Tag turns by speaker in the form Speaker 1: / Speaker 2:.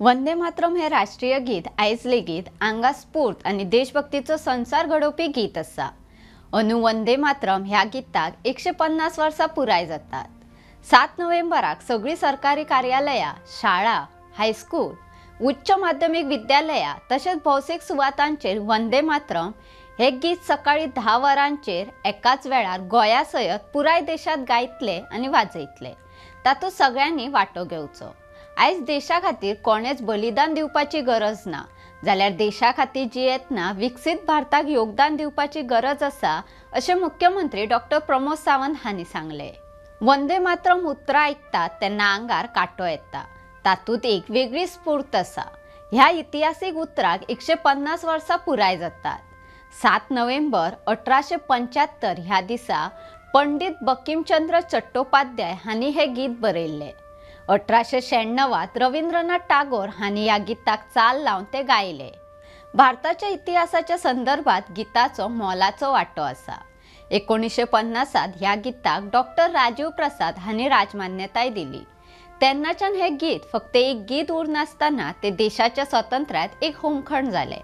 Speaker 1: वंदे मातरम हे राष्ट्रीय गीत आयज लेगीत आंगा स्फूर्त आनी देशभक्तीचो संसार घडोवपी गीत आसा. अंदू वंदे मातरम ह्या गीताक 150 वर्सां पुराय जातात. 7 नोव्हेंबराक सगळीं सरकारी कार्यालयां, शाळा, हायस्कूल, उच्च माध्यमीक विद्यालयां तशेंच भौशीक सुवातांचेर वंदे मातरम हे गीत सकाळीं 10 वरांचेर एकाच वेळार गोंया सयत पुराय देशांत गायतले आनी वाजयतले. तातूंत सगळ्यांनी वांटो घेवचो. आयज देशा खातीर कोणेच बलिदान दिवपाची गरज ना, जाल्यार देशा खातीर जियेतना विकसीत भारताक योगदान दिवपाची गरज आसा अशें मुख्यमंत्री डॉक्टर प्रमोद सावंत हांणी सांगलें. वंदे मातरम उतरां आयकतात तेन्ना आंगार कांटो येता. तातूंत एक वेगळी स्फूर्त आसा. ह्या इतिहासीक उतराक 150 वर्सां पुराय जातात. 7 नोव्हेंबर 1875 ह्या दिसा पंडित बंकिमचंद्र चट्टोपाध्याय हांणी हें गीत बरयल्लें. 1896 रवींद्रनाथ टागोर हांणी ह्या गीताक चाल लावन तें गायलें. भारताच्या इतिहासाच्या संदर्भात गीताचो मोलाचो वांटो आसा. 1950 ह्या गीताक डॉक्टर राजीव प्रसाद हांणी राजमान्यताय दिली. तेन्नाच्यान हें गीत फक्त एक गीत उरनासतना तें देशाच्या स्वातंत्र्यांत एक होमखण जालें.